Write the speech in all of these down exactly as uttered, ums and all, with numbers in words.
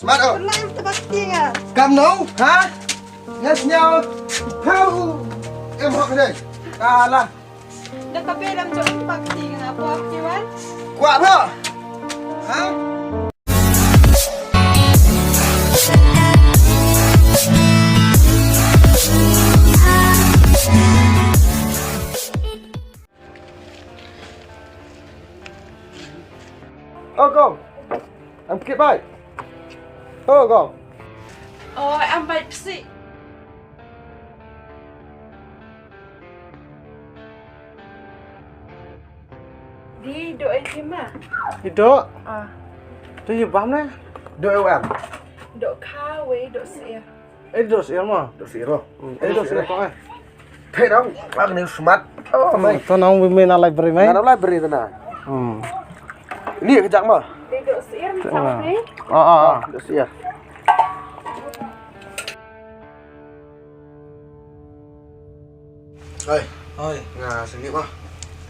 Mat o. Lai te bak ti nga. Kam no? Ha? Nga sñiaw. Hau. Em hok dei. Kala. Da ka be lam jong bak ti nga. Kwah ti wan. Kwah ba. Ha? O kong, em kit bai. O kong. O, em bai psi. Di do e hima. Di do. Ah. Tu yi bam ne. Do e wan. Do ka wei do sir. Eh, do sir ma. Do sir ro. Eh, do sir ko eh. Thei dong, ang ni smat. Oh, mai. To nong wi me na library mai. Na library na. Hmm. Ni ke jak ma. Di do sir ni sa ni. Ah, ah. Do sir. Oi. Oi. Nga sini ma.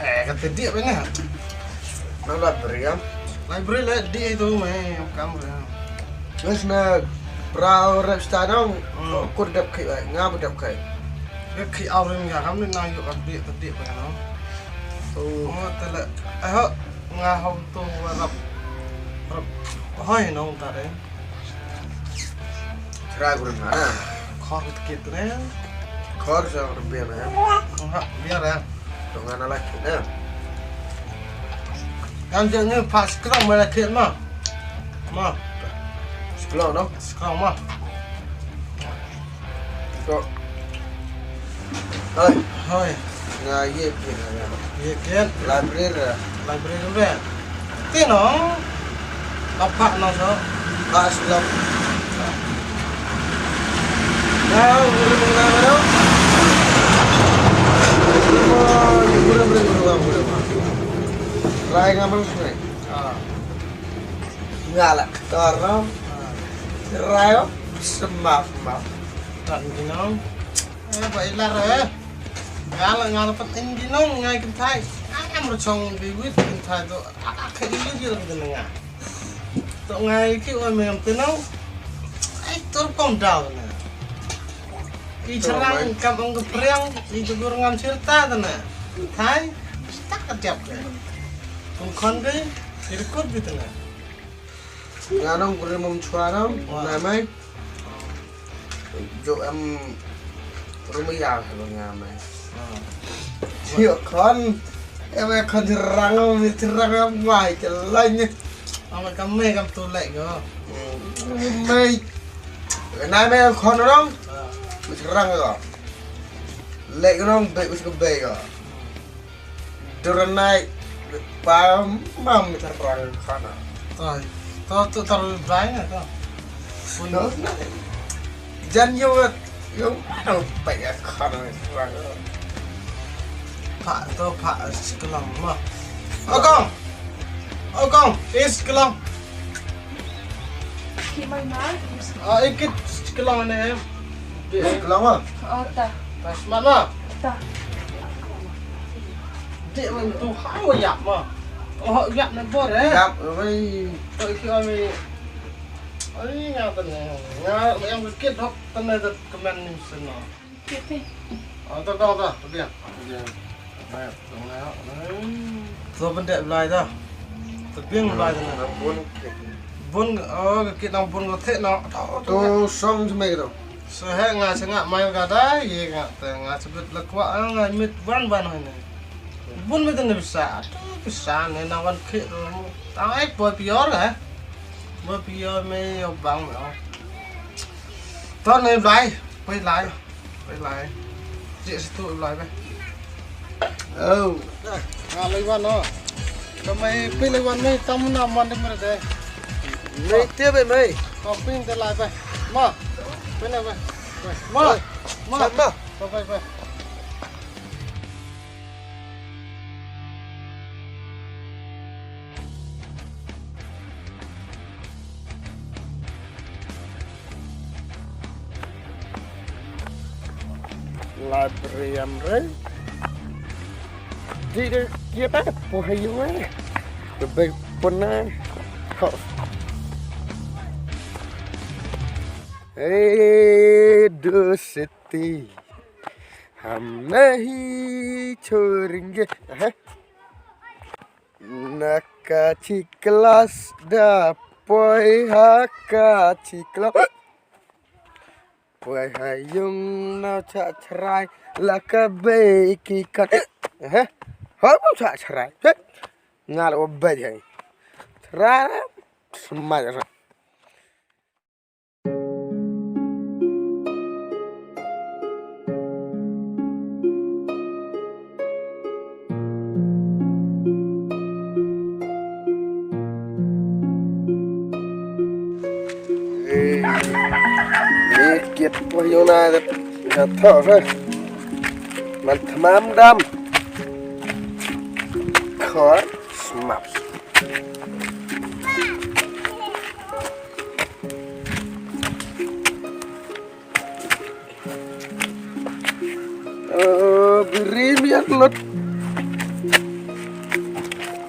Eh, kata dia bena. Na library am. Library la di itu mai kam ya. Terus na perahu rep stanong. Hmm. Kur dep kai, nga bu dep kai. Dep kai au ring ya kam ni na yuk kan dia tadi bena. Oh. Oh, tele. Eh, ho. Nga hom tu rep. Rep. Hoi nong tare. Try guna na. Khor kit kit ne. Khor sa guna biar ya. Enggak, biar ya. Dong ana lagi na. Kan jangan pas sekarang mana kit ma. Ma. Sekarang no. Sekarang ma. Ko. Hoi. Hoi. Nga ye phi na ya. Ye phi. Library ra. Library ra. Ti no. Apa no so. Pas lo. Now, guru mengenal mana? Oh, guru, guru, guru, guru, guru. Rai ngamal sungai. Ah. Nga la ktor no. Rai o. Semaf, maf. Tak gini no. Eh, ba ilar eh. Nga la nga la pat indi nong ngai kynthai. Ai am ro chong bi wit kynthai to. Ak ak ka ilu ji la kynthai nga. To ngai ki wan me ngam tenong. Ai tur kom daw na. I cherang kam ong ka priang, i jugur ngam sirta ta na. Thai, tak ka jap ka. Kum khon bi, i rikut bi ta na. Nga nong kuri mum chua nong, na mai. Jo em rumia ka ba nga mai. Sio khon, em khon tirang mi tirang mai ke lain ni. Ama kam mai kam tu lai go. Mai. Na mai khon nong. Mi tirang go. Lai nong be us ke be go. Duranai pa mam tar prang khana. Ai, to to tar bai na to. Jan yo yo ano pa ya khana prang. Pa to pa sekelang ma. Okong. Okong, is kelang. Ki mai ma. Ah, ikit kelang ne. Kelang ma? Oh, ta. Ta smat ma? Ta. Dek man tu hang wa yap ma. Oh, yap na bor eh. Yap, oi. Oi, ki oi mi. Oi, nga tene. Nga yang kit hok tene dat kemen ni seno. Kit ni. Oh, ta, ta, ta, ta biang. Ta biang. Baik, tong na. To pendek belai ta. Ta biang belai ta na. Bun. Bun, oh, kit nang bun ko thek na. To, to. To song semai tu. Sehek nga sengak mai ka dai, ye nga te nga sebut la kwah nga mit wan wan hoi ne. Bun mit ne bisa, tu bisa ne na wan khik tu. Tang ai poi pior eh. Poi pior me yo bang me. To ne blai, poi lai. Poi lai. Jek situ blai be. Oh. Nga lai wan no. Ka mai poi lai wan mai tam na man de mer de. Mai te be mai. Ka poi te lai be. Ma. Poi na be. Ma. Ma. Ma. Bye bye bye. Library am re. Di de kita de po hayu eh. Lebih pun eh. Kok. ए दोस्ती, हम नहीं छोड़ेंगे। हैं? ना का ची क्लास दा पोई हा का ची क्लास। Poi ha yung nau cha chrai la ka bei ki kan. He? Ha bu cha chrai. He? Ngal o bei he. Chrai. Smai ra. Ê, ê, kiệt quá vô na, na thọ rồi. Mà thơm đam. Khó, smart. Ơ, biri miat lut.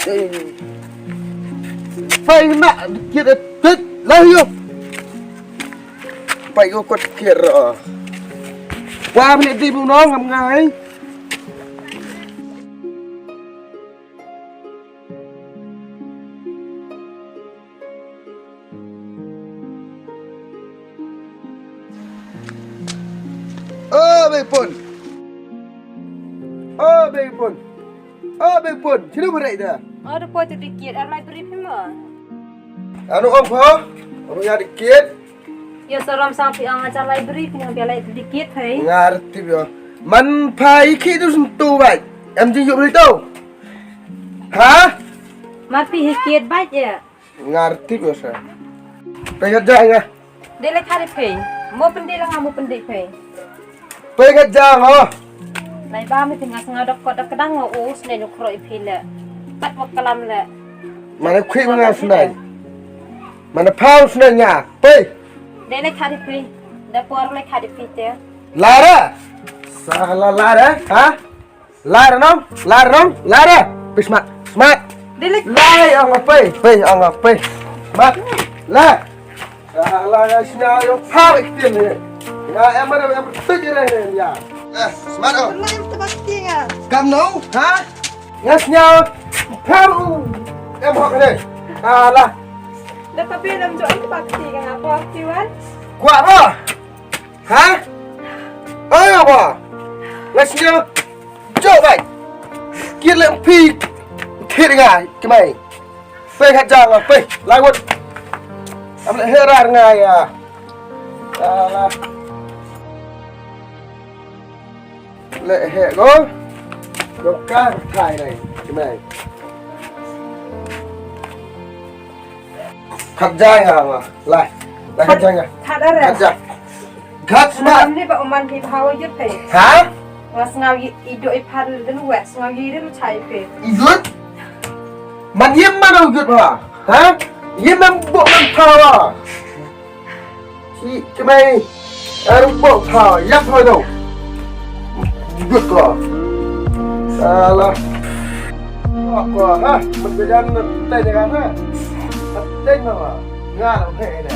Ê. Phải nè, kiệt ê, tít, lấy vô. Phải có quật kiệt rồi. Qua bên đi bù nó ngầm ngay. Ơ, bê pun. Ơ, bê pun. Ơ, bê pun. Sino beri dah? Ơ, da poi tu dikit. Ar lai beri phi ma. Anu ong pho? Ong ya dikit. Yo, saram sang phi ong ajar lai beri phi, ong phi lai dikit phi. Ngarti yo. Man phai khi tu sentu bai. Em jing yuk beri tu. Ha? Ma phi hi kiat bai ya. Ngarti biasa. Pei kat jang ah. Dei leh khat ïa phi. Mo pyndih la nga mo pyndih phi. Pei kat jang oh. Lai ba mi tynga snga dok kot dok kedang ngo u sne nyuk roi phi leh. Pat mo kalam leh. Mana khui nga snai. Mana pau snai nga. Pei. Dei leh khat ïa phi. Da por leh khat ïa phi te. Lara. Salah lara ha. Lar nong, lar nong, lar eh. Pei smat, smat. Dilik. Lai ong apai, pei ong apai. Smat. La. Salah nga sñiaw ïoh phar ik tin ne. Nga em ada em tu je ne ya. Eh, smat oh. Lai em tebak ti nga. Kam nong, ha? Nga sñiaw phar u em hok ne. Alah. Da tapi lam jo em tebak ti nga ko ti wan. Kuat ba? Ha? Oi ba. Nga sñiaw. Jauh bai. Kit lem phi. Thir nga ki mai. Pei khat jang pei. Lai wot. Am le herar nga ya. Ala. Le he go. Go ka thai nai ki mai. Khat jang nga ma. Lai. Lai khat jang nga. Khat arrest. Khat jang. Khat sma. Ni ba uman ki bhawa yut pei. Ha? Nga sngaw i, i do i phar den wet sngaw i den chai pei. I yut? Man yem man u yut ba. Ha? Yem man bo man phawa. Ki kemai. Ar bo phawa yap phawa do. Yut ko. Salah. Ko ha. Bedan tei dengan ha. Tei nama. Nga he ne.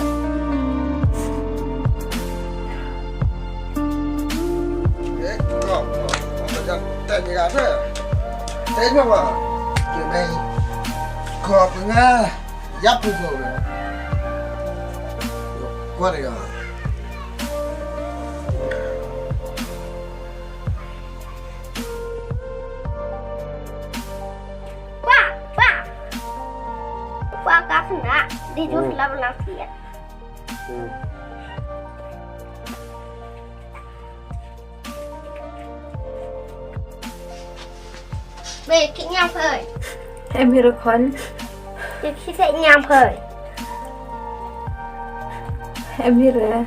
Pa, pa. Pa ka kena di jus lab lang siat. Be ki ñam phơi. Em hi rồi con. Ki ki sẽ ñam phơi. Em hi rồi.